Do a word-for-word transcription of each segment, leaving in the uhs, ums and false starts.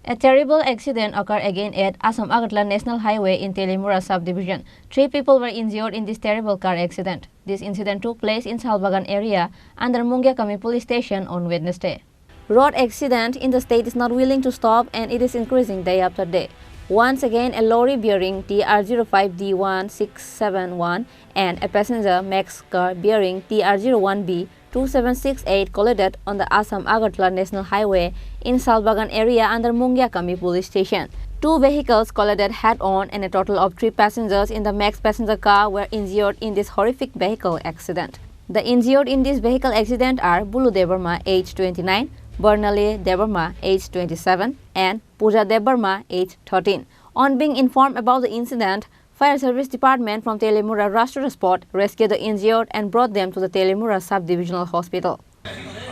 A terrible accident occurred again at Assam Agartala National Highway in Teliamura subdivision. Three people were injured in this terrible car accident. This incident took place in Salbagan area under Mungiakami police station on Wednesday. Road accident in the state is not willing to stop and it is increasing day after day. Once again, a lorry bearing T R zero five D one six seven one and a passenger Max car bearing T R zero one B two seven six eight collided on the Assam Agartala National Highway in Salbagan area under Mungiakami police station. Two vehicles collided head-on and a total of three passengers in the Max passenger car were injured in this horrific vehicle accident. The injured in this vehicle accident are Bulu Debbarma, age twenty-nine, Barnali Debbarma, age twenty-seven, and Pooja Debbarma, age thirteen. On being informed about the incident, Fire Service Department from Teliamura Rashtriya Spot rescued the injured and brought them to the Teliamura Sub-Divisional Hospital.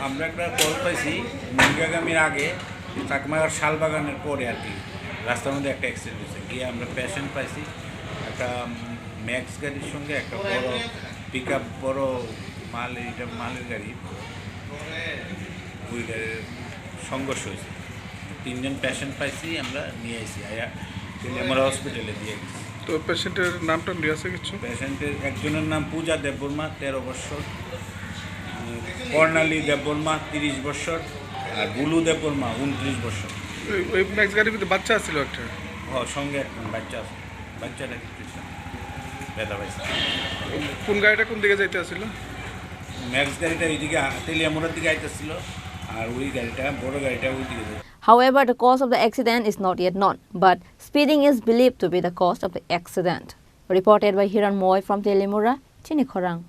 আমরা একটা কল পাইছি, মুঙ্গিয়াগামীর আগে চাকমাঘাট শালবাগানের পরে আর কি, রাস্তার মধ্যে একটা অ্যাক্সিডেন্ট হয়েছে। গিয়ে আমরা পেশেন্ট পাইছি, একটা ম্যাক্স গাড়ির সঙ্গে একটা বড় পিক আপ, বড় মাল, এটা মালের গাড়ি, ওই গাড়ির সংঘর্ষ হয়েছে। তিনজন পেশেন্ট পাইছি, আমরা নিয়ে আইছি, আয়া তেলিয়ামুড়া হসপিটালে দিয়ে গেছি। তো পেশেন্টের নামটা নিয়ে আছে কিছু? পেশেন্টের একজনের নাম পূজা দেববর্মা, তেরো বছর, উম, কর্ণালী দেববর্মা, তিরিশ বছর, আর বুলু দেববর্মা, ঊনত্রিশ বছর। ওই, ওই ম্যাক্স গাড়ির ভিতরে বাচ্চা আছিল একটা? ও, সঙ্গে একজন বাচ্চা আছে, বাচ্চাটা কিছু হচ্ছে না, ব্যথা পাইছে। কোন গাড়িটা কোন দিকে যাইতে আছিল? ম্যাক্স গাড়িটা এইদিকে আ-, তেলিয়ামুড়ার দিকে আইতেছিল, আর ওই গাড়িটা, বড় গাড়িটা ওই দিকে যাচ্ছে। However, the cause of the accident is not yet known, but speeding is believed to be the cause of the accident. Reported by Hiran Moy from Teliamura, Chini Khorang.